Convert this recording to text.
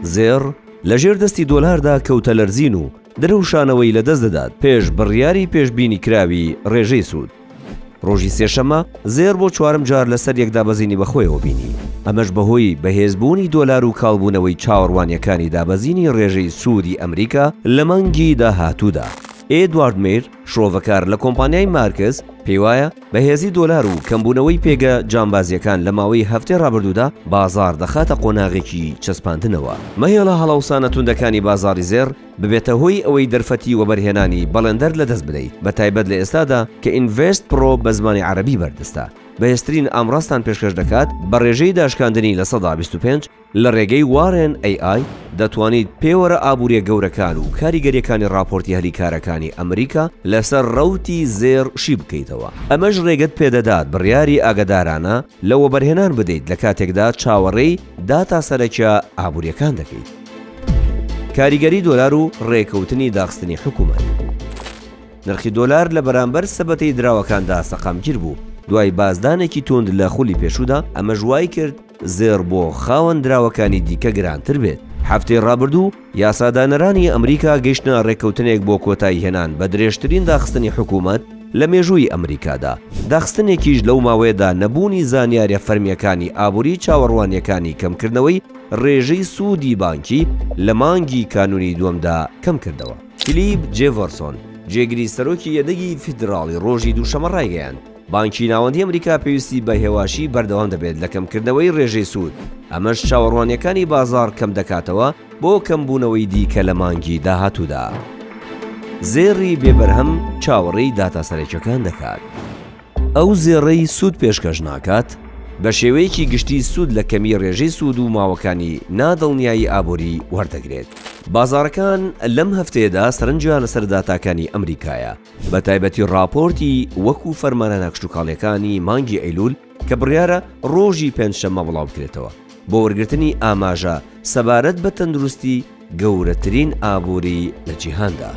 زێڕ لەژێر دەستی دۆلاردا کەوتە لەرزین و درەوشانەوەی لەدەست دەدات پێش بڕیاری پێشبینیکراوی ڕێژەی سوود. ڕۆژی سێشەممە زێڕ بۆ چوارەم جار لەسەر یەک دابەزینی بەخۆیەوە بینی، ئەمەش بەهۆی بەهێزبوونی دۆلار و کاڵبوونەوەی چاوەڕوانییەکانی دابەزینی ڕێژەی سوودی ئەمریکا لە مانگی داهاتوودا. ئێدوارد میر، شرۆڤەکار لە کۆمپانیای مارکس، پێیوایە، بەهێزی دۆلار و کەمبوونەوەی پێگە جامبازییەکان لە ماوەی هەفتەی ڕابردوودا بازاڕ دەخاتە قۆناغێکی چەسپاندنەوە. مەهێڵە هەڵاوسانە توندەکانی بازاڕی زێڕ ببێتە هۆی ئەوەی دەرفەتی وەبەرهێنانی بەڵێندەر لەدەست بدەیت، بەتایبەت لە ئێستادا کە ئینڤێست پڕۆ بە زمانی عەرەبی بەردەستە، بەهێزترین ئامڕازتان پێشکەش دەکات بە ڕێژەی داشکاندنی 25%، لە ڕێگەی وارێن ئەی ئای دەتوانیت پێوەرە ئابووریە گەورەکان و کاریگەریەکانی ڕاپۆرتی هەلی کارەکانی ئەمریکا لەسەر ڕەوتی زێڕ شی بکەیتەوە، ئەمەش ڕێگەت پێدەدات بڕیاری ئاگادارانە لە وەبەرهێنان بدەیت لە کاتێکدا چاوەڕێی داتا سەرەکیە ئابووریەکان دەکەیت. کاریگەری دۆلار و ڕێکەوتنی داخستنی حکومەت. نرخی دۆلار لە بەرامبەر سەبەتەی دراوەکاندا سەقامگیر بوو دوای بازدانێکی توند لە خولی پێشوودا، ئەمەش وایکرد زێڕ بۆ خاوەن دراوەکانی دیکە گرانتر بێت. هەفتەی ڕابردوو یاسادانەرانی ئەمریکا گەیشتنە ڕێککەوتنێک بۆ کۆتاییهێنان بە درێژترین داخستنی حکومەت لە مێژووی ئەمریکادا، داخستنێکیش لەو ماوەیەدا نەبوونی زانیاریە فەرمییەکانی ئابووری چاوەڕوانییەکانی کەمکردنەوەی ڕێژەی سوودی بانکی لە مانگی کانوونی دووەمدا کەمکردەوە. فیلیپ جێڤەرسۆن، جێگری سەرۆکی یەدەگی فیدراڵی ڕۆژی دووشەممە ڕایگەیاند، بانکی ناوەندی ئەمریکا پێویستی بە هێواشی بەردەوام دەبێت لە کەمکردنەوەی ڕێژەی سوود، ئەمەش چاوەڕوانییەکانی بازاڕ کەمدەکاتەوە بۆ کەمبوونەوەی دیکە لە مانگی داهاتوودا. زێڕی بێ بەرهەم چاوەڕێی داتا سەرەکیەکان دەکات. ئەو زێڕەی سوود پێشکەش ناکات، بە شێوەیەکی گشتی سوود لە کەمی ڕێژەی سوود و ماوەکانی نادڵنیایی ئابووری وەردەگرێت. بازاڕەکان لەم هەفتەیەدا سەرنجیان لەسەر داتاکانی ئەمریکایە، بەتایبەتی ڕاپۆرتی وەکو فەرمانە ناکشتوکاڵیەکانی مانگی ئەیلول کە بڕیارە ڕۆژی پێنجشەممە بڵاوبکرێتەوە بۆ وەرگرتنی ئاماژە سەبارەت بە تەندروستی گەورەترین ئابووری لە جیهاندا.